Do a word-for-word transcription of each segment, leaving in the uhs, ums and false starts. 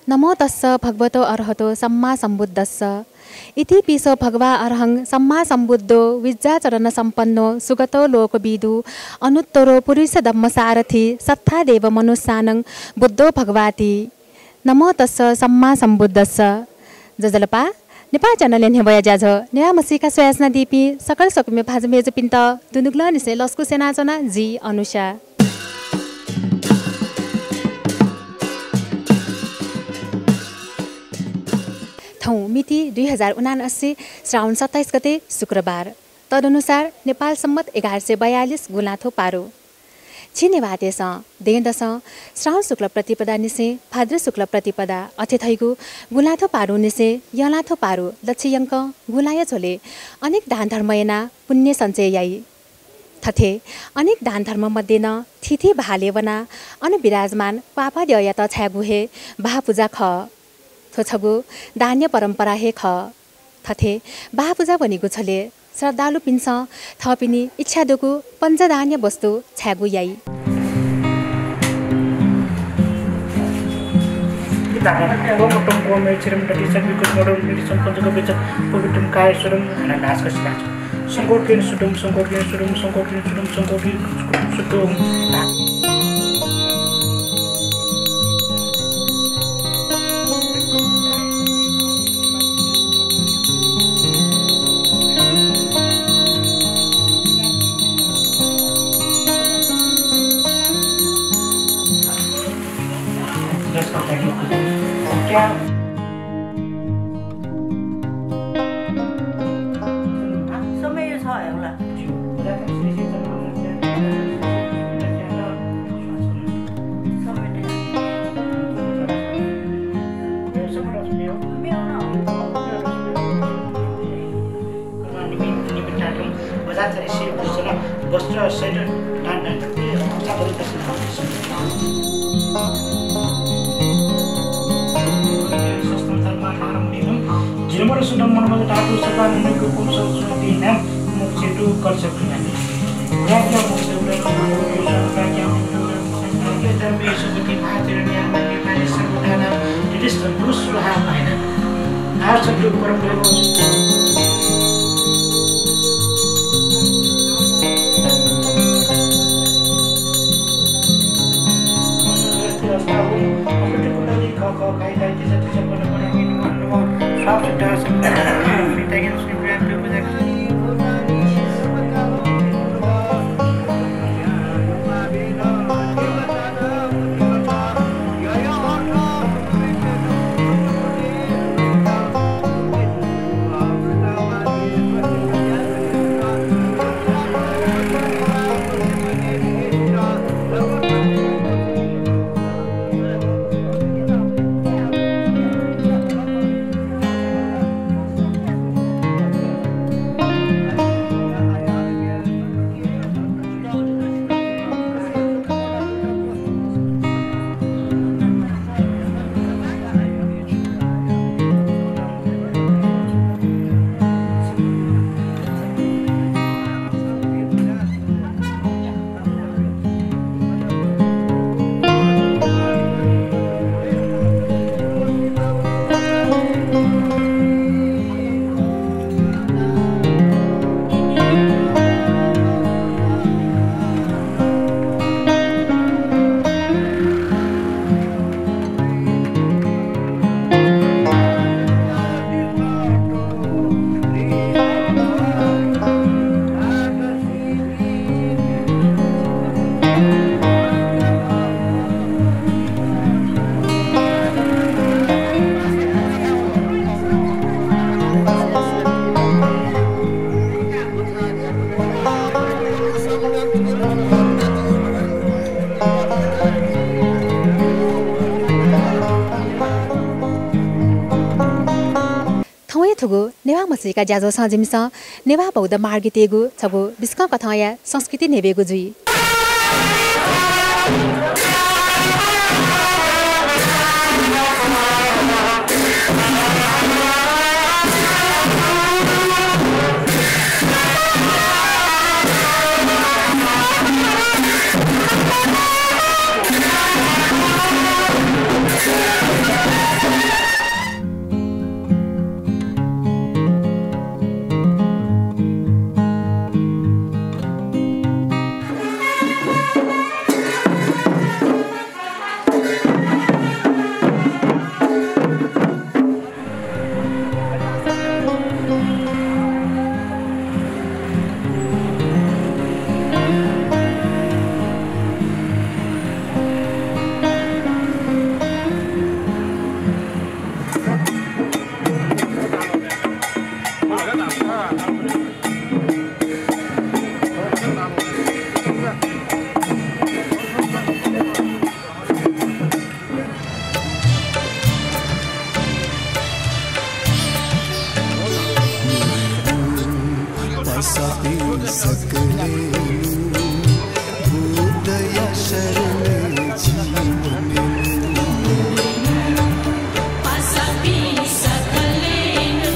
नमो तस्स भगवतो अरहतो सम्मा सम्बुद्धस्स। इति पि सो भगवा अरहं सम्मा सम्बुद्धो विज्जाचरण सम्पन्नो सुगतो लोकविदु अनुत्तरो पुरुष धम्म सारथि सत्था देव मनुस्सानं बुद्धो भगवाति। नमो तस्स सम्मा सम्बुद्धस्स। ज्वजलपा, नेपाः च्यानलय् न्ह्यब्वया ज्याझ्वः नेवाः म्हसीका स्वयाच्वनादीपिं सकल स्वकुमि भाजु मय्जुपिन्त दुनुगलंनिसें लसकुस यानाच्वना, जि अनुषा। थौं मिति दुई हजार उनान्सय श्रावण सत्ताइस गते शुक्रबार। तदनुसार नेपाल सम्बत एघार सय बयालिस गुंलाथ्व पारु। झी नेवाःतय्सं दँय्दसं श्रावण शुक्ल प्रतिपदांनिसें भाद्र शुक्ल प्रतिपदा अथे धइगु गुंलाथ्व पारुंनिसें यंलाथ्व पारु लच्छि यंकं गुंलाया झ्वलय् अनेक दान धर्म यानाः पुण्य सञ्चय याइ। थथे अनेक दान धर्म मध्ये नं थीथी बहालय् वनाः अन विराजमान क्वापाद्यःयात छायेगु हे बहापुजा खः। थ्व छगू दानया परम्परा हे खः। थथे बहापुजा वनीगु झ्वलय् श्रद्धालुपिन्सं थःपिनि इच्छा दुगु पञ्चदानया वस्तु छायेगु याइ। संकोचन सुडुम, संकोचन सुडुम, संकोचन सुडुम, संकोचन सुडुम। समय यो छ होला। वज्राचार्य श्री भूषण वस्त्र सहित दान दान करते हैं। जिनमर सुदम मनमल धातु सपा नमक पुरुष सुनती नाम मुख सेतु कल से प्रणाली। राज्य मुख से प्रणाली। थौंया थुगु नेवाः म्हसीका ज्याझ्वलय् जिमिसं नेवाः बौद्ध मार्गीतय्गु छगू बिस्कं कथंया संस्कृति न्ह्यब्वयेगु जुइ। पापी सकलेनु भूतया शरणे जीवनेनु। पापी सकलेनु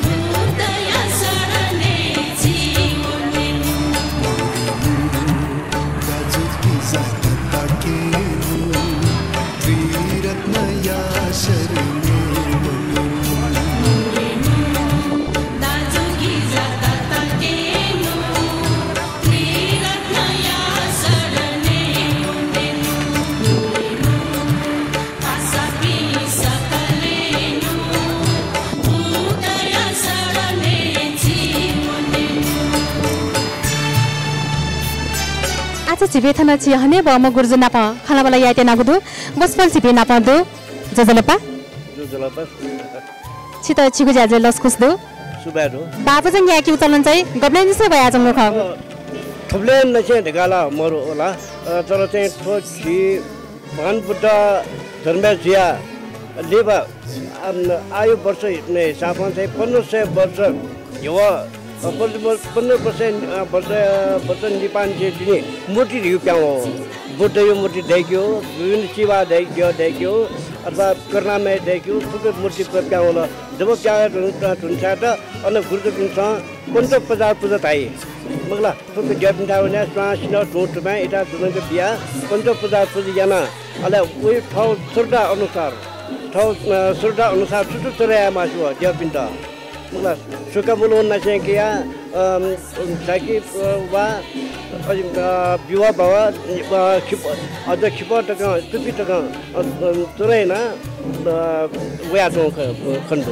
भूतया शरणे जीवनेनु। दाजु किजा तताकेनु त्रिरत्नया शरणे वनेनु। आः झीपिं थन झी हनेबहःम्ह गुरुजु नाप खँल्हाबल्हा यायेत्यनागु दु। गोस्पल झीपिं नाप दु। ज्वजलपा। ज्वजलपा। छितः छिगु ज्याझ्वलय् लसकुस दु। सुभाय् दु। बाःपुजं यायेकेगु चलन चाहिँ गबलेंनिसें वयाच्वंगु खः। अ, थुबलेंनिसें धकाः ला मरु होला। अ, तर चाहिँ थ्व झी भगवान बुद्ध जन्म जुयाः लिपा, अम, आयु वर्ष हिसाबं चाहिँ पन्ध्र सय वर्ष न्ह्यः, अ, पन्ध्र वर्ष, पन्ध्र वर्ष, अ, वर्ष, वर्ष निपांनिसें तिनि मूर्ति धइगु प्याहां वल। बुद्धया मूर्ति दय्‌केगु, विभिन्न शिवा दय्-, द्यः दय्‌केगु, अथवा करुणामय दय्‌केगु, थुकिया मूर्ति प्याहां वल। जब प्याहां धुन-, धुंसाय्‌त अन गुरुजुपिन्सं पञ्चोपचार पुजा धाइ। मखु ला, थुकिया द्यःपिन्थाय् वनाः स्वां सिन्हः धुं थुपां इत्यादि जुजुपिन्त बियाः पञ्चोपचार पुजा यानाः, अले वइ थःगु श्रद्धा अनुसार, थःगु, अ, श्रद्धा अनुसार छु छु चढे याये मास्ति वः द्यःपिन्त। मखु ला, सुकामूल वनासें कयाः, अम, साकी, अ, वा, अ, विवाह भवा, अ, खिप-, अझ खिपः तकं, तुति तकं, अ, अ, चढे यानाः, अ, वयाच्वंगु ख-, खने दु।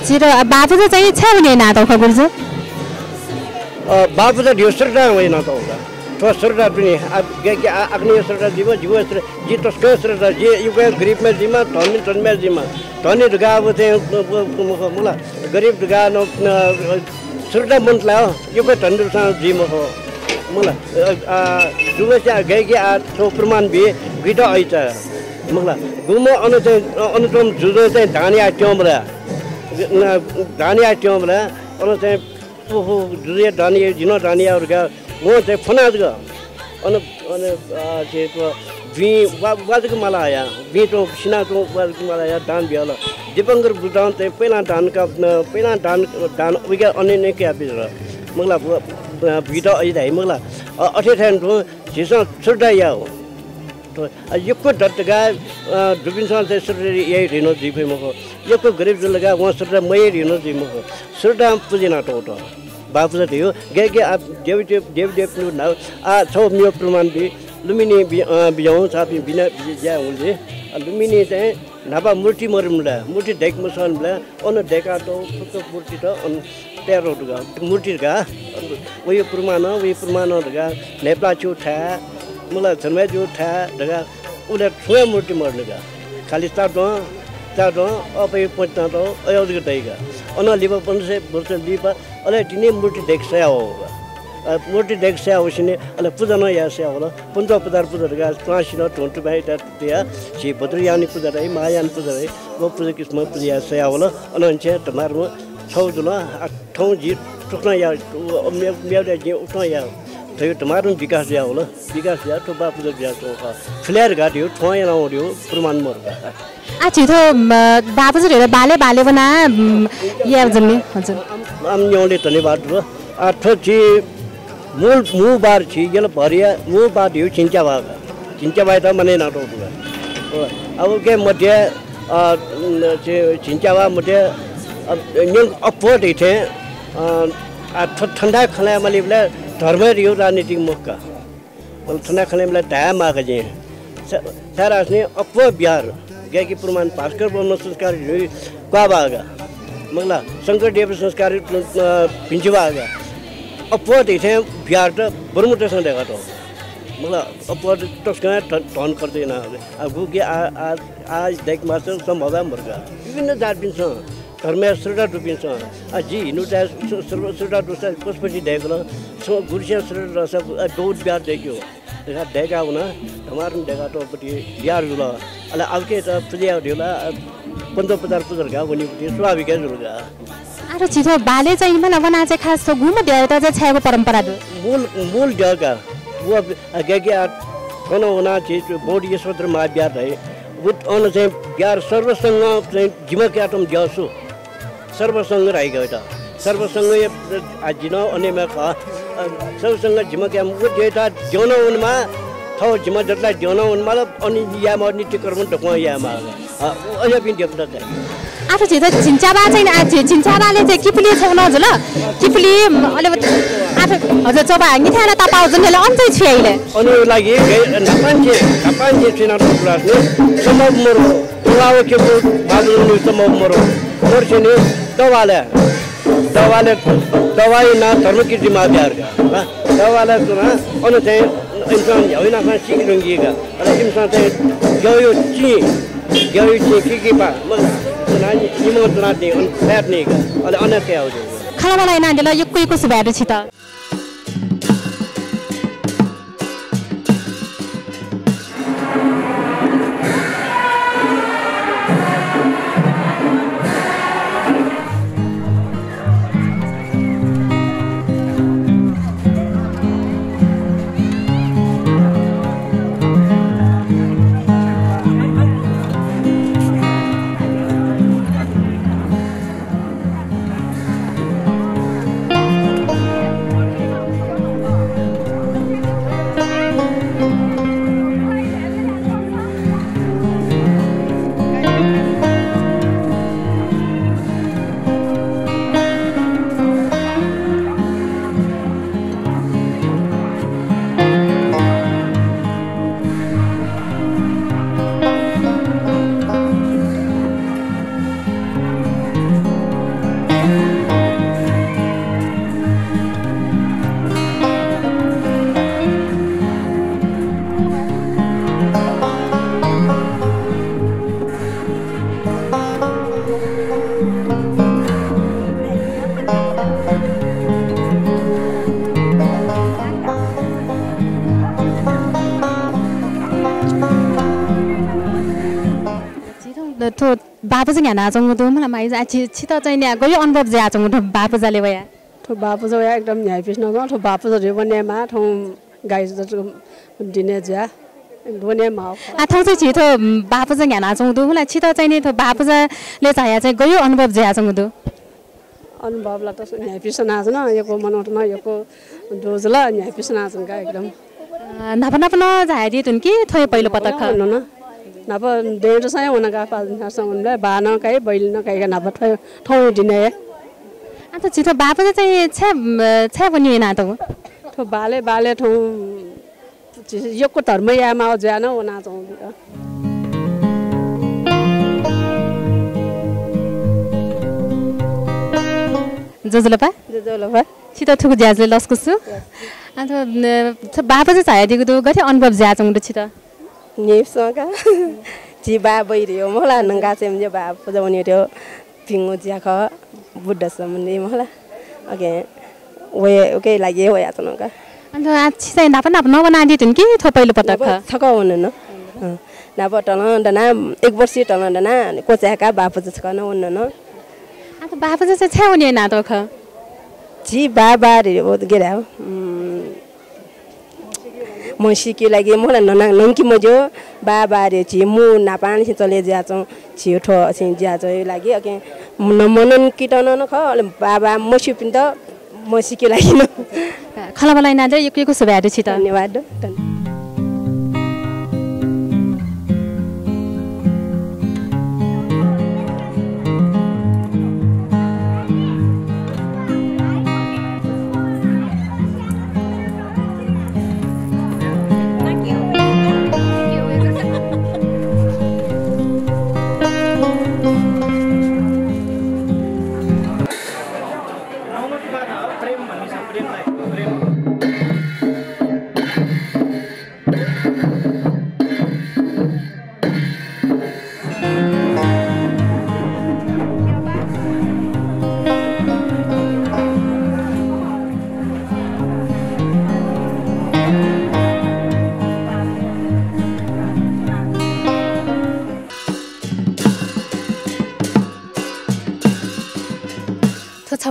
झीत बाःपुजं चाहिँ छाय् वने यानातःगु खः गुरुजु? अ, बाःपुजं धइगु श्रद्धां वने यानातःगु खः। थ्व श्रद्धा तुनि, आ, गय्‌के आ, आकन्हय्‌या श्रद्धा जुइमा, जिगु श्रद्धा, जि तसकं श्रद्धा, जि यक्व गरिबम्ह जुइमा, धनी धनीम्ह जुइमा। धनी धकाः व चाहिँ, अ, अ, अ, मखु ला, गरिब धकाः नं, अ, श्रद्धावन्त ला यक्व धनी दुसां जुइ मखु। मखु ला, अ, अ, दुगुसे गय्‌के आ थ्व प्रमाण बी, गुइत अइचा। मखु ला, गुम्ह अन चाहिँ, अ, अन च्वंम्ह जुजुं चाहिँ दान याये त्यंबलय्, अ, दान याये त्यंबलय् अन चाहिँ ओहो, जुजुया दान याये, जि नं दान याये धकाः वं चाहिँ फ्वना जक। अन, अन, अ, चाहिँ थ्व बिं वा, वा जक माला हया, बिं च्वं, सिना च्वं वा जक माला हया दान बियाल। दीपंकर बुद्धं चाहिँ पहिलां दान का, अ, पहिलां दान, दान उइका अन नं कयाबिल। मखु ला, व, अ, गुइत अइ धाइ मखु ला। अ, अथे थें तुं झीसं श्रद्धा यायेगु। थ्व, अ, यक्व दत धकाः, अ, दुपिन्सं चाहिँ श्रद्धा याइ धइगु नं जुइ फइ मखु। यक्व गरिब जुल धकाः वं श्रद्धा मयाइ धइगु नं जुइ मखु। श्रद्धां पुजा यानातःगु दु। बाःपुजं धइगु, गय्‌के आ देवी देव, देवी देवपिनिगु न्हापा, आ छगू मेगु प्रमाण बी, लुम्बिनी बि-, अ, बिज्याहुँ, छापिं बिना बि-, ज्या हुँ जुइ। अ, लुम्बिनी चाहिँ न्हापा मूर्ति मरुम्ह ला, मूर्ति दय्‌के मसःम्ह ला, अन दय्‌कातःगु फुक्क मूर्तित अन तये धुंकल। मूर्ति धकाः, वइ प्रमाणं, वइ प्रमाणं धकाः न्हय्‌प्लाः च्वय् थाय्, मखु ला, झ्वलय् च्वय् थाय् धकाः उलय् छुं हे मूर्ति मदु धकाः। खालि चाद्वं, चाद्वं, अप्वः पतिनातःगु, अय् जक दइगु। अनं लिपा पन्ध्र सय वर्ष लिपा, अले तिनि मूर्ति दय्‌के सयावःगु। अ, मूर्ति दय्‌के सयावःसिनि, अले पुजा नं याये सयावल। पञ्चोपचार पुजा धकाः स्वां सिन्हः धुं थुपां इत्यादि तयाः झी वज्रयानी पुजा धाइ, महायानी पुजा धाइ, व पुजा किसिमं पुजा याये सयावल। अनंनिसें धमाधम छगू जुल। आ, थौं जि थुकथं या, व, मे-, मेगु जिं उकथं या। थ्व धमाधम विकास जुयावल। विकास जुयाः थ्व बाःपुजं जुयाच्वंगु खः। फिलहाल धकाः धइगु, थौं यानावं धइगु प्रमाण मदु का। आ, झी थ्व, म, बाःपुजं धइगु बालय् बालय् वनाः, म, याये जुल नि। हजुर। आम, आम न्ह्यःने धन्यवाद दु। आ, थ्व झी मूल, मू बार झी यल भरिया मू बार धइगु झिंच्याबाः का। झिंच्याबाःयात मानय् यानातःगु दु का। अ, अब उके मध्ये, अ, न, झि-, झिंच्याबाः मध्ये, अ, न्यंक अप्वः धइथें, अ, आ, थ-, थन धाये खँ ल्हायेमालीबलय् धर्मय् धइगु राजनीतिक मखु का। अले थन धाये खँ ल्हायेमालीबलय् धाये माः का जिं। सा-, सारा असनी अप्वः बिहार, गय्‌के प्रमाण भास्कर ब्रह्म संस्कार धइगु क्वाःबाः का। मखु ला, शंकरदेव संस्कार, अ, भिंचुबाः का। अप्वः धइथें बिहारत ब्रह्मतसं दय्‌कातःगु। मखु ला, अप्वः तसकं हे धन, धन खर्च यानाः। आ, गुकी आ, आ, आ दय्‌के मास्ति सम्भव हे मरु का। विभिन्न जातपिन्सं, धर्मय् श्रद्धा दुपिन्सं, आ, जि हिन्दुतय् श्र-, श्र-, श्रद्धा दुसा पशुपति दय्‌कल, छं गुरुसें श्रद्धा दुसा, आ, बौद्ध बिहार दय्‌क्यू धकाः दय्‌काः वनाः धमाधम दय्‌कातःगुपति बिहार जुल। अले अबके त पुजा याये धइगु ला, आ, पञ्चोपचार पुजा धकाः वनीगुपति स्वाभाविक हे जुल का। आः थ्व झी थ्व बालय् चाहिँ मला वनाः चाहिँ खास थ्व गुम्ह द्यःयात चाहिँ छायेगु परम्परा दु? मूल, मूल द्यः का। व, अ, गय् गय्, आ, थन वनाः झी बौद्ध यशोधर महाविहार धाइ। व अन चाहिँ विहार सर्वसंघ चाहिँ जिम्मा कयातःम्ह द्यः सु। सर्वसंघ धाइगु वयात। सर्वसंघ, आ, जि नं अन हे म्ये खः। अ, सर्वसंघ जिम्मा कयाः व द्यःयात द्यः नं वनेमाः, थः जिम्मा जतला द्यः नं वनेमाः, अन यायेमाः, नित्यकर्म दक्वं यायेमाः। अ, अज्याःपिं देवता चाहिँ। आः थ्व झी थ्व झिंच्याबाः चाहिँ, आ, झि-, झिंच्याबाःलय् चाहिँ किपुली छगू नं जुल। किपुली, म, अले आः थ्व, हजुर, चोभाः न्हिथाय् ला तापाः जुल, अले अन चाहिँ छु याइ ले? अन लागि गय्, न्हापांनिसें, न्हापांनिसें छुं यानातःगु खः धाःसा समूह मरु, चोभाः व किपु बाजु नं समूह मरु। मरुसेंलि दहबालय्, दहबालय्, दहबाः यानाः धर्मकीर्ति महाविहार का। हा? दहबालय् च्वनाः अन चाहिँ इमिसं न्ह्याः वनाः सीके धुंकी का। अले इमिसं चाहिँ द्यःया चिं, द्यःया चिं किकिपा, म, च्वनाः नि-, निम्हं च्वनाः तिनि, अन फ्यात नि का। अले अन कयाः वइ। खँल्हाबल्हा यानादिल, यक्व यक्व सुभाय् दु छितः। झी थौं थ्व बाःपुजा न्ह्यानाच्वंगु दु, मला माइज, आ, छि, छितः चाहिँ न्या गय् अनुभव जुयाच्वंगु दु बाःपुजालय् वयाः? थ्व बाःपुजा वयाः एकदम न्ह्याइपुसे नं, थ्व बाःपुजा धइगु वनेमाः, थौं गाई जक दिने जुयाः वनेमाः। आ, थौं चाहिँ झी थ्व, उम्, बाःपुजा न्ह्यानाच्वंगु दु, मला छितः चाहिँ नि थ्व बाःपुजालय् झायाः चाहिँ गय् अनुभव जुयाच्वंगु दु? अनुभव ला त न्ह्याइपुसे नं च्वन, यक्व मनूत नं यक्व दु जुल, न्ह्याइपुसे नं च्वन का एकदम। अ, न्हापा न्हापा नं झायादी धुन कि थ्व हे पहिलो पटक खः? One, one. न्हापा दँय् दुसां हे वन का, पाँच दिनसं वनबलय् बाः नं काइ, बैल नं काइ का न्हापा थ्व, थौं दिने हे। आ, थ्व झी थ्व बाःपुजा चाहिँ छाय्, अ, छाय् वने यानातःगु? थ्व बालय्, बालय् थौं झी यक्व धर्म यायेमाः जुयाः नं वनाच्वंगु दु। ज्वजलपा। ज्वजलपा। छितः थुगु ज्याझ्वलय् लसकुस। आ, थ्व, अ, थ्व बाःपुजा झायादीगु दु, गथे अनुभव जुयाच्वंगु दु छितः? न्ह्याइपुसे का। झी बाः बैधयो मला, नंगा चाहिँ बाःपुजा वनेधयो। भिंगु ज्या खः, बुद्ध सम्बन्धी मला। OK, वया, OK लागि वयाच्वना का। अन आ, छि चाहिँ न्हापा न्हापा नं वनादी धुन कि थ्व पहिलो पटक खः? न्हापा छकः वन नं। अँ, न्हापा तलं दना, एक वर्ष तलं दना, क्वचाय्का बाःपुजा छकः नं वन नं। आ, थ्व बाःपुजा चाहिँ छाय् वने यानातःगु खः? झी बाः बारे, ओ, गेरा, उम्, म्हसीके लागि मला नना, नंके मज्यू, बाः बारे झी मू न्हापांनिसें चले जुयाच्वं, झी थ्व असिं जुयाच्वंगु लागि, OK, न-, मनंकेत नं खः, अले बाः बाः मस्यूपिन्त म्हसीके लागि नं। खँल्हाबल्हा यानादिल, यक्व यक्व सुभाय् दु छितः। धन्यवाद। धन्यवाद।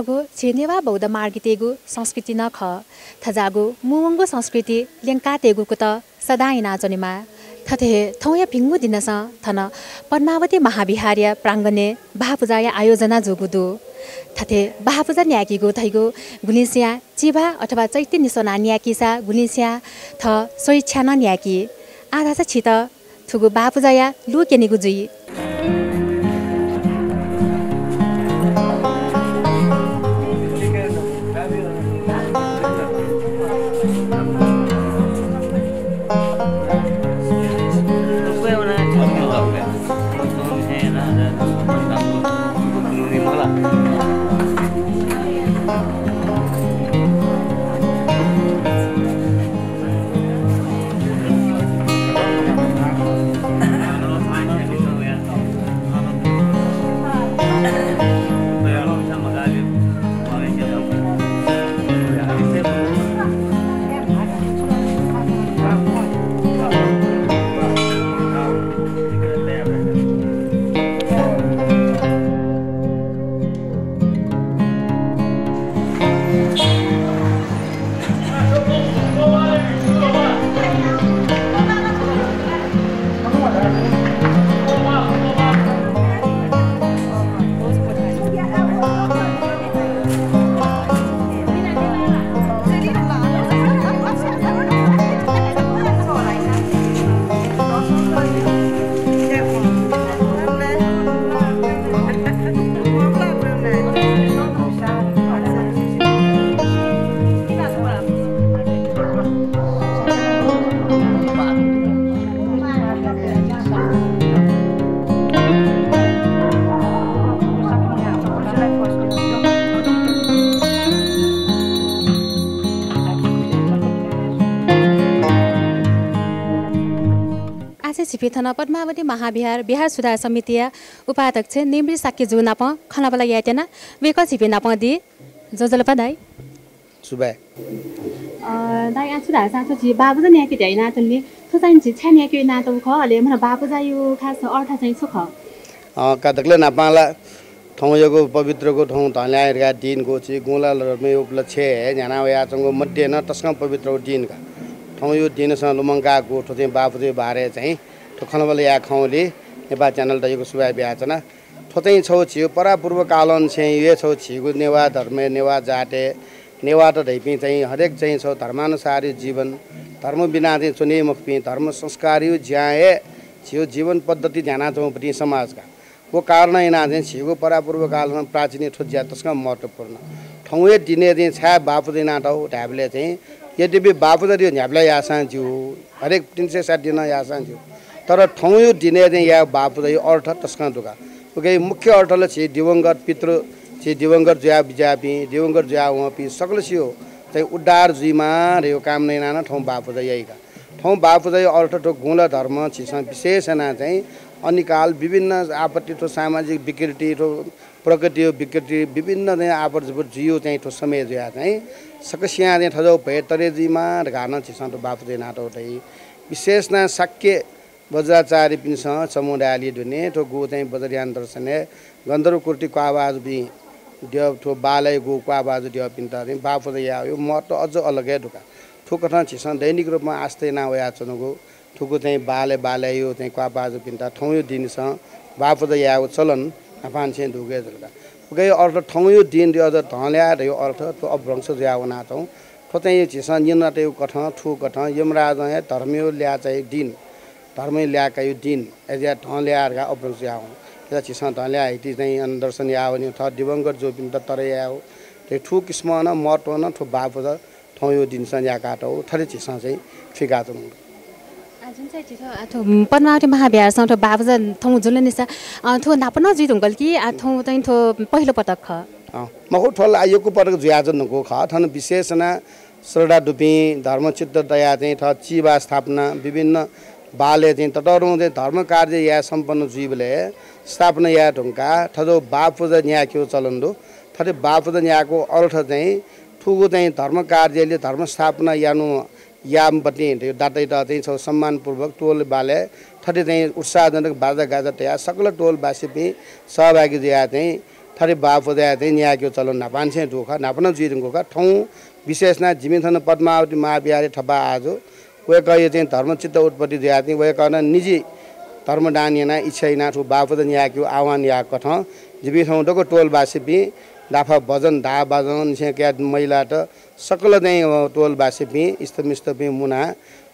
थ्व झी नेवाः बौद्ध मार्गीतय्गु संस्कृति नं खः। थज्याःगु मुंवंगु संस्कृति ल्यंकातय्गु कुतः सदां यानाच्वनेमाः। थथे हे थौंया भिंगु दिनसं थन पद्मावती महाविहारया प्राङ्गणय् बाःपुजाया आयोजना जूगु दु। थथे बाःपुजा न्यायेकेगु धइगु गुलिसिया चिभाः अथवा चैत्य निस्वनाः न्यायेकीसा गुलिसिया थः स्वइच्छां नं न्यायेकी। आः धाःसा छित थुगु बाःपुजाया लु क्यनेगु जुइ। आः झीपिं थन पद्मावती महाविहार विहार सुधार समितिया उपाध्यक्ष निमृ शाक्यजु नाप खँल्हाबल्हा यायेत्यना। वय्कः झीपिं नाप दी। ज्वजलपा दाइ। सुभाय्। अ, दाइ, आः छु धाःसा थ्व झी बाःपुजा न्यायेकेत यानाच्वनागु, थ्व चाहिँ झी छाय् न्यायेकेत यानातःगु खः, अले म्हन बाःपुजाया खास अर्थ चाहिँ छु खः? अ, का दकलय् न्हापां ला थौंयागु पवित्रगु थौं धंल्याः धकाः दिनको छि गुंला धर्मया उपलक्ष्यय् न्ह्याना वयाच्वंगु मध्ये नं तसकं पवित्रगु दिन का। थौंयागु दिनसं लुमंकागु थ्व चाहिँ बाःपुजाया बारे चाहिँ थ्व खँल्हाबल्हा याये खंगुलिं नेपाः च्यानलयात यक्व सुभाय् बियाच्वना। थ्व चाहिँ छगू झीगु परापूर्वकालंनिसें हे छगू झीगु नेवाः धर्मय्, नेवाः जातय्, नेवाःत धइपिं चाहिँ हरेक चाहिँ छगू धर्मानुसारया जीवन, धर्म बिना चाहिँ च्वने मखुपिं, धर्म संस्कारया ज्यां हे झीगु जीवन पद्धति न्ह्यानाच्वंपिं समाज का। व कारणं यानाः चाहिँ झीगु परापूर्वकालं प्राचीन थ्व ज्या तसकं महत्त्वपूर्ण। थौंया दिनय् चाहिँ छाय् बाःपुजा यानातःगु धायेबलय् चाहिँ यद्यपि बाःपुजा थ्व न्ह्याबलें याःसां ज्यू, हरेक तीन सय साठ दिनं याःसां ज्यू। तर थौंया दिनय् चाहिँ याये बाःपुजाया अर्थ तसकं दु का। उकिया मुख्य अर्थ ला झी दिवंगत पितृ, झी दिवंगत जुया बिज्याःपिं, दिवंगत जुया वंपिं सकलसिया चाहिँ उद्धार जुइमा धयागु कामना यानाः नं थौं बाःपुजा याइ का। थौं बाःपुजाया अर्थ थ्व गुंला धर्म झीसं विशेष यानाः चाहिँ अनिकाल विभिन्न आपत्ति, थ्व सामाजिक विकृति, थ्व प्रकृतिया विकृति, विभिन्न चाहिँ आपत जुयाः चाहिँ थ्व समय जुयाः चाहिँ सकसियां चाहिँ थज्याःगु भय तरे जुइमा धकाः नं झीसं थ्व बाःपुजा यानातःगु दइ। विशेष यानाः शाक्य वज्राचार्यपिन्सं समुदायलय् दुने थ्व गु चाहिँ वज्रयान दर्शनय् गन्धर्व कोटि क्वाःबाजुपिं द्यः, थ्व बालय् गु क्वाःबाजु द्यःपिन्त चाहिँ बाःपुजा यायेगु महत्त्व अझ अलग हे दु का। थुकथं झीसं दैनिक रूपमा आस्था याना वयाच्वनागु थुगु चाहिँ बालय् बालय्‌या चाहिँ क्वाःबाजुपिन्त थौंया दिनसं बाःपुजा यायेगु चलन न्हापांनिसें दुगु हे जुल का। उकिया अर्थ थौंया दिन धयागु अझ धंल्याः धयागु अर्थ थ्व अपभ्रंश जुया वनाच्वं। थ्व चाहिँ झीसं न्यनातःगु कथं, थुकथं यमराजं हे धर्मया ल्याः चाइगु दिन, धर्मया ल्याः काइगु दिन, अय्‌जुयाः धंल्याः धकाः अपभ्रंश जुया वं। अय्‌जुयाः झीसं धंल्याः हिति चाहिँ अन दर्शन याः वनेगु, थः दिवंगत जूपिन्त तरे यायेगु। थ्व किसिमं नं महत्त्वं नं थ्व बाःपुजा थौंया दिनसं न्याकातःगु थथे झीसं चाहिँ थुइकाच्वनागु। आ, जुन चाहिँ झी थ्व, आ, थ्व पद्मावती महाविहारसं थ्व बाःपुजा थौं जुल निसा, अ, थ्व न्हापा नं जुइ धुंकल कि, आ, थौं चाहिँ थ्व पहिलो पटक खः? अँ, मखु, थ्व ला यक्व पटक जुयाच्वनागु खः। थन विशेष यानाः श्रद्धा दुपिं धर्मचित्त तयाः चाहिँ थः चिभाः स्थापना, विभिन्न बालय् चाहिँ ततःधंगु चाहिँ धर्म कार्य याये सम्पन्न जुइबलय् स्थापना याये धुंकाः थज्याःगु बाःपुजा न्यायेकेगु चलन दु। थथे बाःपुजा न्यायेकेगु अर्थ चाहिँ थुगु चाहिँ धर्म कार्यलय् धर्म स्थापना यानु याःम्ह पतिं धयागु दातायात चाहिँ छगू सम्मानपूर्वक टोल बालय् थथे चाहिँ उत्साहजनक बाजागाजा तयाः सकल टोलबासीपिं सहभागी जुयाः चाहिँ थथे बाः पुजाय् चाहिँ न्यायेकेगु चलन न्हापांनिसें दु खः, न्हापा नं जुइधुंकूगु खः। थौं विशेष यानाः जिमि थन पद्मावती महाविहारय् थपाय् आजु वय्कःया चाहिँ धर्मचित्त उत्पत्ति जुयाः चाहिँ वय्कलं निजी धर्मदान यानाः इच्छा यानाः थ्व बाः पुजा न्यायेकेगु आह्वान याःकथं जिपिं थौं दक्व टोलवासीपिं दाफा भजन, धाः बाजंनिसें कयाः महिलात सकल चाहिँ, अ, टोलवासीपिं, इष्टमित्रपिं मुनाः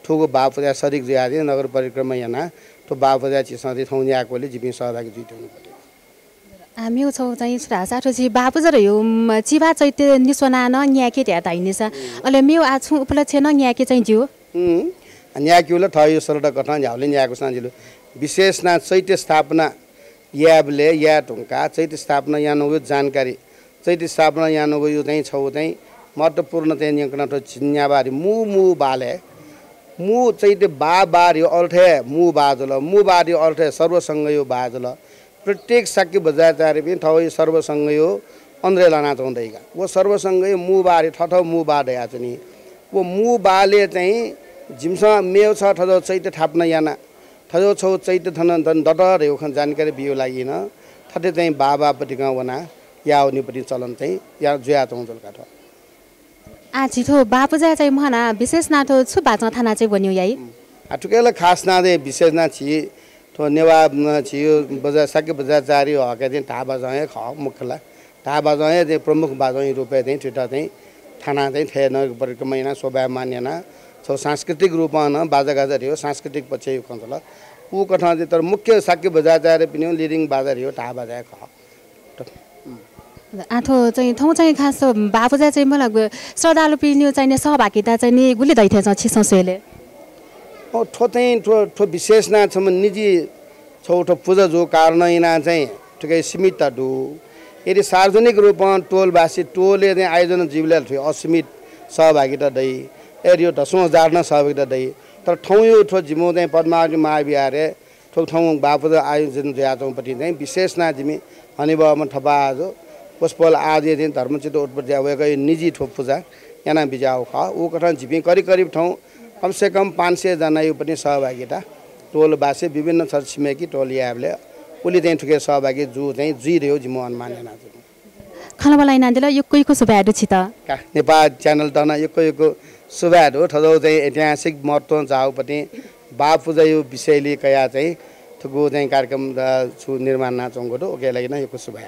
थुगु बाः पुजाय् सरिक जुयाः चाहिँ नगर परिक्रमा यानाः थ्व बाः पुजाय् झीसं चाहिँ थौं न्यायेकेगुली जिपिं सहभागी जुइधुंकूगु। आ, मेगु छगू चाहिँ छु धाःसा थ्व झी बाः पुजा धइगु, उम्, चिभाः चैत्य निस्वनाः नं न्यायेके धया धाइनिसा। अले मेगु आ छुं उपलक्ष्य नं न्यायेके चाहिँ ज्यू। उम्, न्यायेकेगु ला थःगु श्रद्धा कथं न्ह्याबलें न्यायेकूसां जिल। विशेष यानाः चैत्य स्थापना यायेबलय् याये धुंकाः चैत्य स्थापना यानागु जानकारी, चैत्य स्थापना यानागु चाहिँ छगू चाहिँ महत्त्वपूर्ण चाहिँ न्यंकनं थ्व झिंन्याबारी मू मू बालय् मू चैत्य बाः बारी अर्थय् मू बाः जुल, मू बारी अर्थय् सर्वसंघयो बाः जुल। प्रत्येक शाक्य बज्राचार्यपिं थःगु सर्वसंघयो अन्धय् लानाच्वंगु दइका। व सर्वसंघयो मू बारी थःथःगु मू बाः दयाच्वनी। व मू बालय् चाहिँ जिमिसं मेगु छगू थज्याःगु चैत्य थापना याना, थज्याःगु छगू चैत्य थन दत धइगु खँ जानकारी बीगु लागि नं थथे चाहिँ बाः बाःपतिकं वनाः याःगु निपतिं चलन चाहिँ या जुयाच्वंगु जुल का थ्व। आ, झी थ्व बाः पुजाय् चाहिँ म्हना विशेष यानाः थ्व छु बाजं थानाः चाहिँ ब्वनेगु याइ? आ, थुकी ला खास यानाः चाहिँ विशेष यानाः झी थ्व नेवाः, अ, झीगु बज्रा-, शाक्य बज्राचार्ययो हकय् चाहिँ धाः बाजं हे खः मुख्य ला। धाः बाजं हे चाहिँ प्रमुख बाजंया रूपय् चाहिँ थुइत चाहिँ थानाः चाहिँ थथे नगर परिक्रमा यानाः शोभायमान यानाः छगू सांस्कृतिक रूपं नं बाजागाजा धइगु सांस्कृतिक पक्षय् खँ जुल। उकथं चाहिँ तर मुख्य शाक्य बज्राचार्यपिनिगु leading बाजा धइगु धाः बाजा हे खः। आ, थ्व चाहिँ, थौं चाहिँ खास बाः पुजाय् चाहिँ मला श्रद्धालुपिनिगु चाहिँ नि सहभागिता चाहिँ नि गुलि दइ थें च्वं छिसं स्वयेबलय्? अँ, थ्व चाहिँ थ्व, थ्व विशेष यानाः छम्ह निजी छगू थ्व पुजा जूगु कारणं यानाः चाहिँ थुकी सीमित दु। यदि सार्वजनिक रूपं टोलवासी टोलय् चाहिँ आयोजना जुइबलय् थुकी असीमित सहभागिता दइ। यदि यो दसौँ हजार नं सहभागिता दइ। तर थौंयो थ्व जिमिगु चाहिँ पद्मावती महाविहारय् थ्व थौं बाः पुजा आयोजन जुयाच्वंगुपतिं चाहिँ विशेष यानाः जिमि हनेबहःम्ह थपाय् आजु वसपोल आजुया चाहिँ धर्मचित्त उत्पत्ति जुयाः वय्कःया निजी थ्व पुजा याना बिज्याःगु खः। उकथं जिपिं करिब करिब थौं कम से कम पाँच सय जनाया उपति सहभागिता टोलवासी विभिन्न छ छिमेकी टोल यायेबलय् उलि चाहिँ थुकी सहभागी जू चाहिँ जुइ धइगु जिमिगु अनुमान यानाच्वना। खँल्हाबल्हा यानादिल, यक्व यक्व सुभाय् दु छित। का, नेपाः channel-त नं यक्व यक्व सुभाय् दु। थज्याःगु चाहिँ ऐतिहासिक महत्त्वं जाःगुपतिं बाः पुजाया विषयलय् कयाः चाहिँ थुगु चाहिँ कार्यक्रम, अ, छु निर्माण यानाच्वंगु दु। उकिया लागि नं यक्व सुभाय्।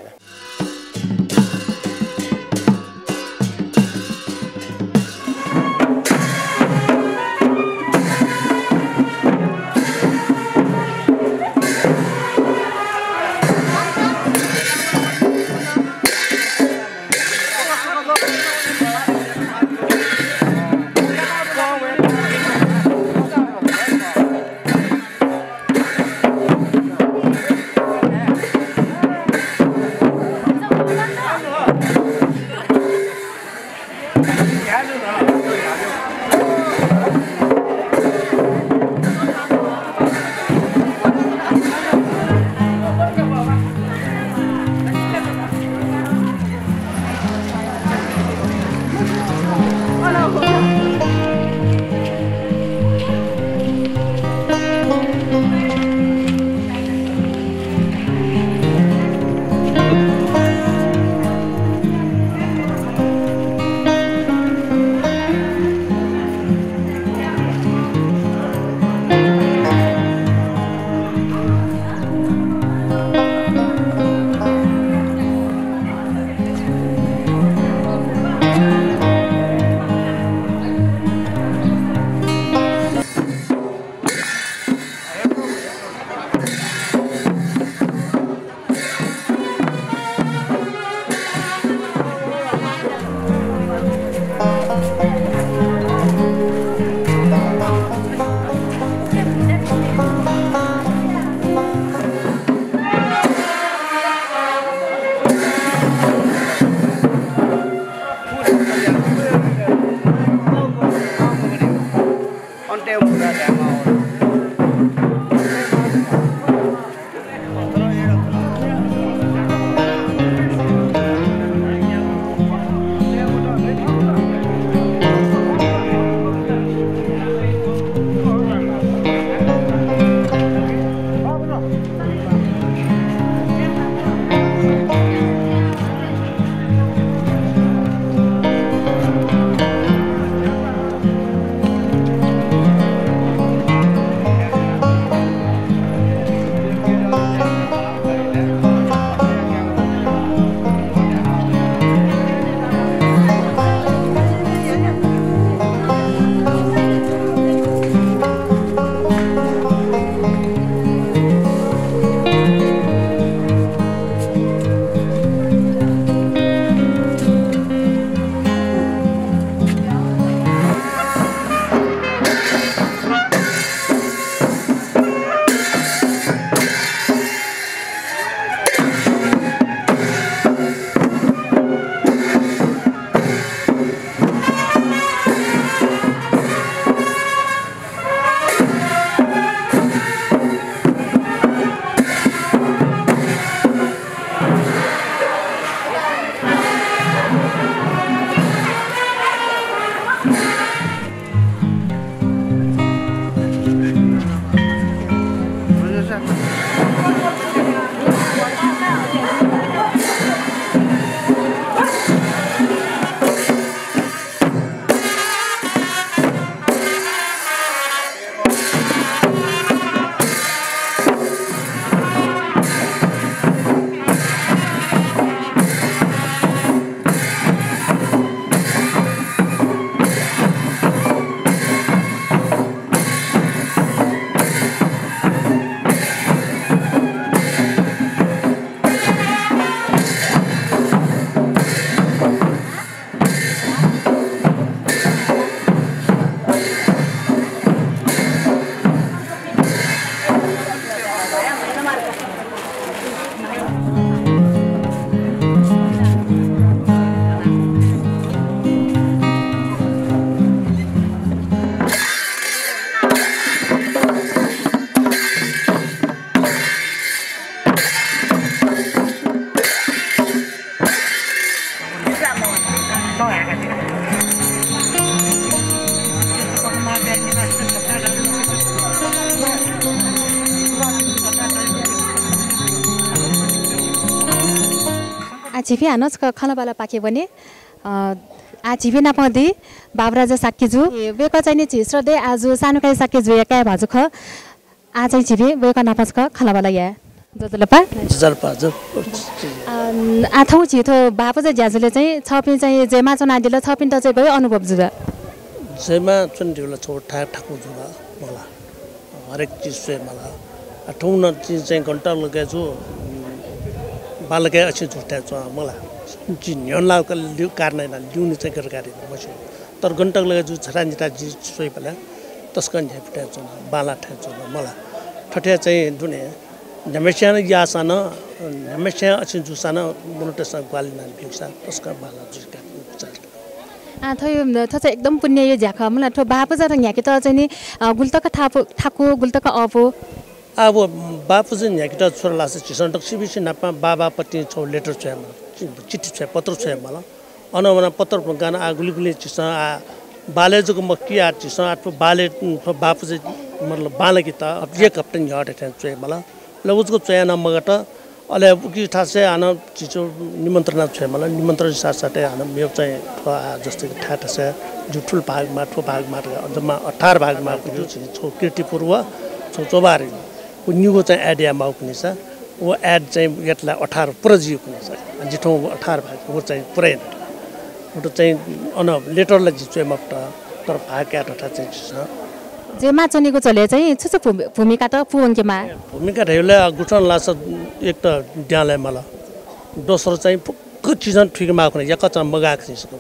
आ, झीपिं हानं छकः खँल्हाबल्हापाखे वने। अ, आ, झीपिं नाप दी बाबुराजा शाक्यजु। ए, वय्कः चाहिँ नि झी श्रद्धेय आजु सानुकाजी शाक्यजुया काय् भाजु खः। आ, चाहिँ झीपिं वय्कः नाप छकः खँल्हाबल्हा याये। ज्वजलपा। ज्वजलपा, ज्व- आ, आ, थौं झी थ्व बापुजु ज्याझ्वलय् चाहिँ छपिं चाहिँ जयमाः च्वनादिल, छपिन्त चाहिँ गय् अनुभव जुल? जयमाः च्वनादिल छगू थाय् थाकु जुल मला। हरेक चिज स्वये माल। आ, थौं नं चिज चाहिँ घण्टा लगे जु, उम्, बांलाक अछिं जु थाय् च्वं मला। चिज न्ह्यःने लाःगु ल्यू कारणं यानाः ल्यूने चाहिँ गरगारी मस्यू। तर घण्टा लगे जु झटाझटा चिज स्वयेबलय् तसकं न्ह्याइपुथाय् च्वन, बांलाःथाय् च्वन मला। थथे चाहिँ दुने न्ह्याम्हस्यां याःसां नं, न्ह्याम्हस्यां अछिं जूसां नं मनूतय्सं ग्वाहालि यानाः ब्यूसा तसकं बांलाः जुइ का। आ, थ्व, थ्व चाहिँ एकदम पुण्यया ज्या खः। मला थ्व बापुजात न्ह्याकेत चाहिँ नि, अ, गुलि तक थापु-, थाकु, गुलि तक अःपु? आ, व बापुजा न्ह्याकेत छु धाःसा झीसं दक्वसिबसि न्हापां बाबापतिं छगू letter छ्वये माल, चि-, चिठी छ्वये, पत्र छ्वये माल। अन वनाः पत्र गानाः आ गुलि गुलि झीसं आ बालय् जक मखु कि आ झीसं आ थ्व बालय्, थ्व बापुजा मतलब बांलाकेत एक हप्ता न्ह्यः थें च्वये माल। अले व जक च्वयाः नं मगात। अले उकी थासय् हानं झीसं निमन्त्रणा छ्वये माल। निमन्त्रणा साथसाथै हानं मेगु चाहिँ थ्व आ जस्तै कि थाय् थासय् जि थुल भाग माः, थ्व भाग माः धकाः जम्मा अठार भाग माः। झी छगू कीर्तिपुर व छगू चोभार व निगू चाहिँ ad याये माःगु खनिसा, व ad चाहिँ यात ला अठार पुरा जुइगु खनिसा, जि थौं व अठार भाग व चाहिँ पुरा याना। व त चाहिँ अन letter ला जि च्वये मफुत, तर भाग काये धकाः चाहिँ झीसं। जयमाः च्वनेगु झ्वलय् चाहिँ छु छु भूमि-, भूमिकात पूवंके माः? भूमिका धयाबलय् गुथन लासा एक त द्यां लाये माल, दोस्रो चाहिँ फुक्क चिजं थुइके माःगु खनि, याकःचां मगाःगु खनि सकल।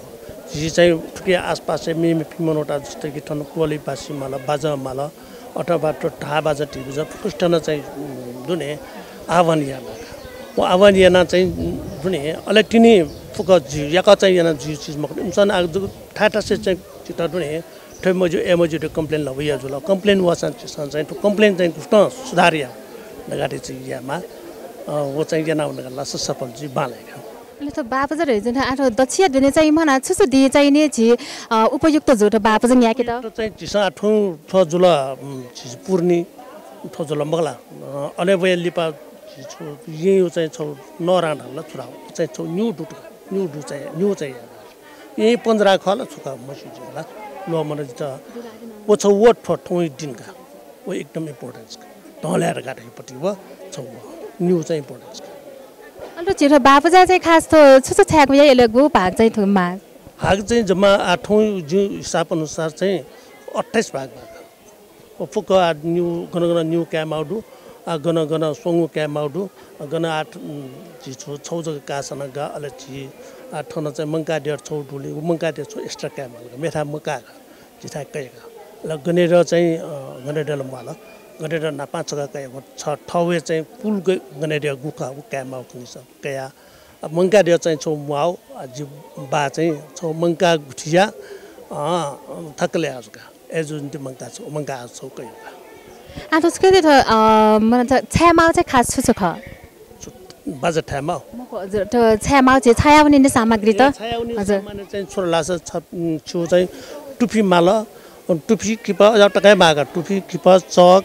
झी चाहिँ थुकी आसपासय् मेमेपिं मनूत जस्तै कि थन कोहली बाँसि माल, बाजं माल, अथवा थ्व ढाः बाजं, ढिबुजं फुक्कसित नं चाहिँ, उम्, दुने आह्वान याये माः। व आह्वान यानाः चाहिँ, उम्, दुने अले तिनि फुक्क जुइ, याकः चाहिँ याना जुइ चिज मखु। इमिसं आः जु थाय् थासय् चाहिँ झीत दुने थ्व मज्यू, अय् मज्यू धकाः complain ला वया जुल। Complain वःसां झीसं चाहिँ थ्व complain चाहिँ गुथं सुधार याये धकाः चाहिँ याये माः। अ, व चाहिँ याना वनेगु लासा सफल जुइ बांलाइ का। अले थ्व बापुजा धइगु चाहिँ आः थ्व दच्छिया दुने चाहिँ म्हना छु छु दिं चाहिँ नि झी, अ, उपयुक्त जू थ्व बापुजा न्ह्याकेत? उपयुक्त चाहिँ झीसं आः थौं थ्व जुल, उम्, झी पूर्णी थ्व जुल मखु ला। अ, अले वया लिपा झी छगू येँयु चाहिँ छगू नःरां धाल ला छु धाल, चाहिँ छगू निगू दु, निगू दु चाहिँ, निगू चाहिँ याना। येँ पञ्जरा खः ला छु खः मस्यू जिं ला, ल्वःमन जितः। व छगू व थ्व थौं दिं का। व एकदम importance का। धंलाय् धकाः धइपति व छगू व निगू चाहिँ importance का। अले झी थ्व बापुजा चाहिँ खास थ्व छु छु छायेगु याइ, अले गु भाग चाहिँ थ्व माः? भाग चाहिँ जम्मा आः थौं जिं हिसाब अनुसार चाहिँ अट्ठाइस भाग माः। व फुक्क आः निगू गन गन निगू काये माःगु दु, आः गन गन स्वंगू काये माःगु दु, आः गन आः, उम्, झी छगू, छगू जक काःसां नं गाः। अले झी आः थन चाहिँ मंकाः द्यः छगू दुगुलिं व मंकाः द्यः छगू extra काये माल का, मेथाय् मकाः का, झीथाय् कया का। अले गनेद्यः चाहिँ, अ, गनेद्यः ला म्वाल, गनेद्यः न्हापां छकः कया, व छ, थःगु हे चाहिँ पूल ग-, गनेद्यः गु खः व काये माःगु खनिसा कया। आ, मंकाः द्यः चाहिँ छगू म्वाः, आ, जि बाः चाहिँ छगू मंकाः गुथिया, अँ, थकालि आः जु का। अय् जूगु निंतिं मंकाः छगू, मंकाः आः छगू कया का। आः थ्व छकः थ्व, अ, मतलब थ्व छाये माःगु चाहिँ खास छु छु खः? छु, बाजा थाये माःगु? मखु, हजुर, थ्व छाये माःगु चाहिँ छाया वनीगु सामग्री त? ए, छाया वनीगु हजुर। सामान चाहिँ छु धाःसा छ, उम्, छु चाहिँ टुफी माल, टुफी किपा, अझ तक हे माः का, टुफी किपा, चक,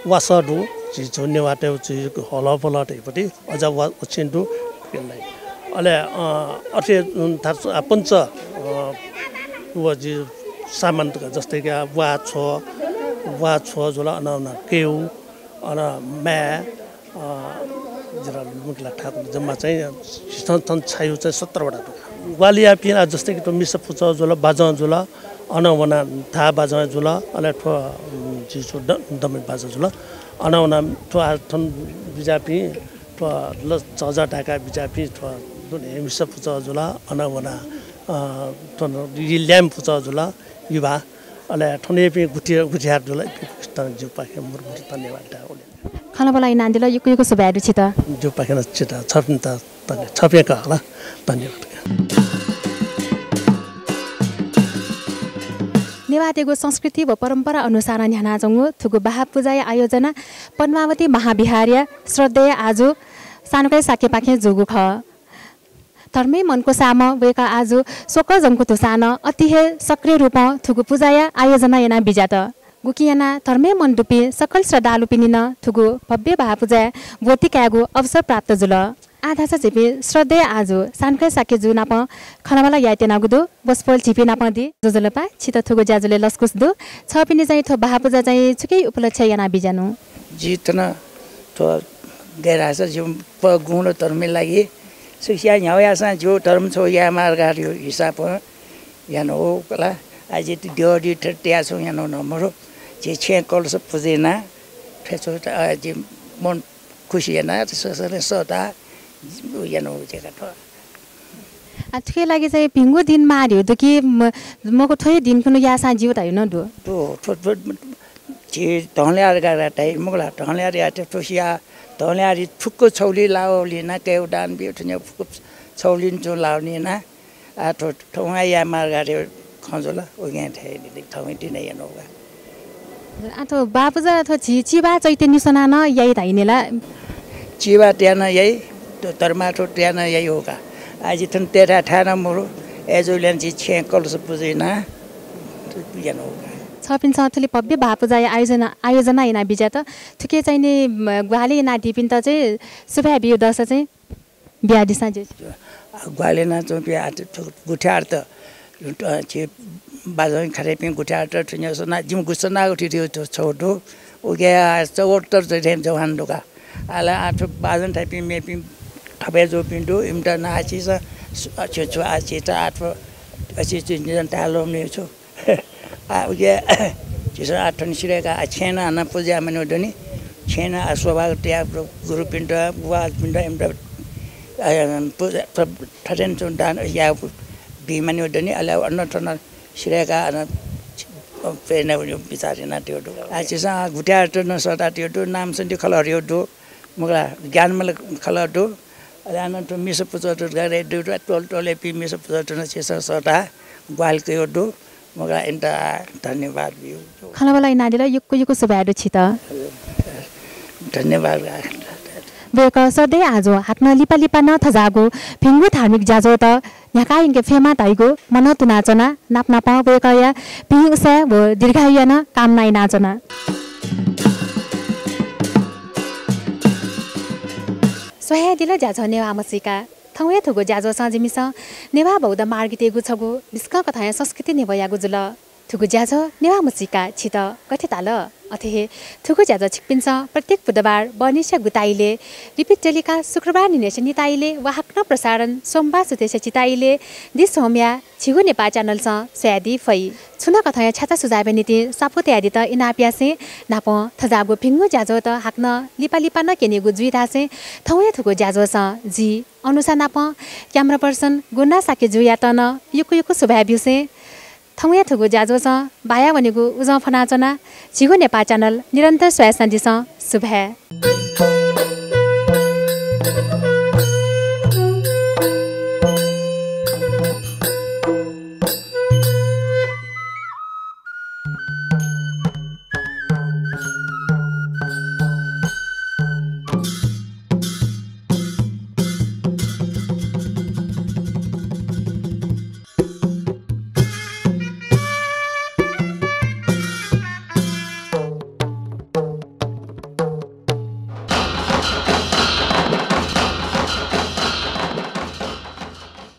वासः दु, झी छगू नेवाःतय् झी हलपल धइपति, अझ वा-, वछिं दु, के ला। अले, अ, अथे, उम्, थासु, आ, पञ्च, अ, व जि सामान तक, जस्तै कि, आ, वा छ्व, वा छ्व जुल, अन, अन केउ, अन माय्, अ, जितः लुमंके ला थाकु जम्मा चाहिँ झीसं थन छायु चाहिँ सत्र वटा दु। ग्वाहालि याःपिं ला जस्तै कि थ्व मिसा पुचः जुल, बाजं जुल, अन वना ढाः बाजं जुल, अले थ्व, उम्, झी छु द-, दमय् बाजं जुल, अन वना थ्व आः थन बिज्याःपिं, थ्व ल-, झःझः धाय्काः बिज्याःपिं, थ्व दुने मिसा पुचः जुल, अन वना, अ, थ्व न-, यि ल्याय्म्ह पुचः जुल, यु भा, अले थन यःपिं गुथि-, गुथियार जुल, इपिं फुक्कसितं जिगुपाखें मुरमुर धन्यवाद धाये। खँल्हाबल्हा यानादिल, यक्व यक्व सुभाय् दु छित। जिगुपाखें नं छित, छपिन्त धन्य-, छपिंया कः ला, धन्यवाद। नेवाःतय्गु संस्कृति व परम्परा अनुसारं न्ह्यानाच्वंगु थुगु बाहा पुजाया आयोजना पद्मावती महाविहारया श्रद्धेय आजु सानुकाजी शाक्यपाखें जूगु खः। धर्मे मन क्वसाःम्ह वय्कः आजु स्वकः जंकु धुसां नं अति हे सक्रिय रूपं थुगु पुजाया आयोजना याना बिज्यात। गुकिं यानाः धर्मे मन दुपिं सकल श्रद्धालुपिनि नं थुगु भव्य बाहा पुजाय् ब्वति कायेगु अवसर प्राप्त जुल। आः धाःसा झीपिं श्रद्धेय आजु सानख्वाइ शाक्य जु नाप खँल्हाबल्हा यायेत्यनागु दु। वसपोल झीपिं नाप दी। ज्वजलपा, छित थुगु ज्याझ्वलय् लसकुस दु। छपिनि चाहिँ थ्व बाःपुजा चाहिँ छुकिया उपलक्ष्य याना बिज्यानु? जि थन थ्व गय् धाःसा जि प गुंल धर्मया लागि सुसिया न्ह्याउ याःसां जि धर्म छौ याये मार्ग हिसाबं याना हो कला। आ जि द्यः दि थ्व तया छौ याना न मरु। जि छेँ कलश पुजा याना थ्व छौ, आ, जि मन खुसी याना ससले सदा याना हो जेका थ्व। आ, थुके लागि चाहिँ भिंगु दिन माः धिउ दु कि म-, मखु थ्व हे दिन खुन्हु याःसां ज्यू धायु नं दु? दु, थ्व, थ्व, झी धंल्यार गारा धाइ, मखु ला, धंल्यार याते थ्वसिया, धंल्यार थुक्क छौली लावली ना, कयु दान बिउ थुन्या फुक्क छौली नु लावली ना, आ, थ्व, थ्व उहाँ या मार्गारे खँ जुल, उगें थै थौं तिने यनौगा। आ, थ्व बाःपुजा थ्व झी चिबा चैत्य निसना न याइ धाइने ला? चिबा त्यान याइ, त-, तर्मा थ्व त्यान याइ हो का। आ, जि थन तेथा थाय् न मरु, ए जुलियन जि छेँ कलश पुजा याना, याना हो का। छपिन्सं थुलि भव्य बाःपुजाया आयोजना, आयोजना याना बिज्यात। थुके चाहिँ नि, म, ग्वाहालि यानादीपिन्त चाहिँ सुभाय् बिउ दस चाहिँ बियादिसँ जे। आ, ग्वाहालि यानाच्वंपिं आ, थु, थु गुथ्यार्थ, अ, छि बाजं खारेपिं गुथ्यार्थ थुन्यसना, जिम गुसनागु थि थि छौ दु। उके आ, चौहत्तर जथे जवान दुका। आला आ, थु बाजं थाइपिं मेपिं थपे जूपिं दु, इमित ना आशिष, सु-, अ, छु, छु आशिष, आ, थु, अशिष निजन तालोम ने छु। आ, उके, झीसं आ थन सिरय्‌का आ छेँनं हानं पुजा यायेमानि वदनि। छेँनं आ शोभा तया गुरुपिन्त, बुवापिन्त इमित, आ, पुजा, थथें च्वं दान या बी मानि वदनि। अले अन थन सिरय्‌का अन प्रेरणा वने बिचार यानातयो दु। आ, झीसं आ गुथ्यार्थ नं सःतातयो दु, नाम सन्ति खलः हरियो दु, मखु ला, ज्ञानमाला खलः दु। अले अन थ्व मिसा पुचः दु, गरे दु, टोल टोलेपिं मिसा पुचः दु, झीसं सःता ग्वाहालि कयो दु। मखु ला, इमित धन्यवाद बिउ। खँल्हाबल्हा यानादिल, यक्व यक्व सुभाय् दु छित। धन्यवाद। वय्‌कः सधैं आजु हाकनं लिपा लिपा नं थज्याःगु भिंगु धार्मिक ज्याझ्वःत न्ह्याका यंके फयेमा धइगु मनं तुनाच्वना। नाप नापं वय्‌कःया भिं उसाँय् व दीर्घायुया नं कामना यानाच्वना। स्वयादिल ज्याझ्वः नेवाः म्हसीका। थौंया थुगु ज्याझ्वःसं जिमिसं नेवाः बौद्ध मार्गीतय्‌गु छगू निष्कं कथंया संस्कृति न्ह्यब्वयागु जुल। थुगु ज्याझ्वः नेवाः म्हसीका छित गथे ताल? अथे हे थुगु ज्याझ्वः छिकपिन्सं प्रत्येक बुधबार बहनिसिया गुताइलय्, repeat टेलिकास्ट शुक्रबार न्हिनय्‌सिया निताइलय् व हाकनं प्रसारण सोमबार सुथय्‌सिया चिताइलय् दि सोमया झीगु नेपाः च्यानलसं स्वयादी फइ। छुं नं कथंया छ्याचा सुझावया निंतिं स्वापू तयादीत इनाप यासें नापं थज्याःगु भिंगु ज्याझ्वःत हाकनं लिपा लिपा नं क्यनेगु जुइ धासें थौंया थुगु ज्याझ्वःसं जि अनुषा नापं camera person गुणराज शाक्य जुयात नं यक्व यक्व सुभाय् ब्यूसें थौंया थुगु ज्याझ्वःसं बाया वनेगु उजं फ्वनाच्वना। झीगु नेपाः च्यानल निरन्तर स्वयाच्वनादिसँ। सुभाय्।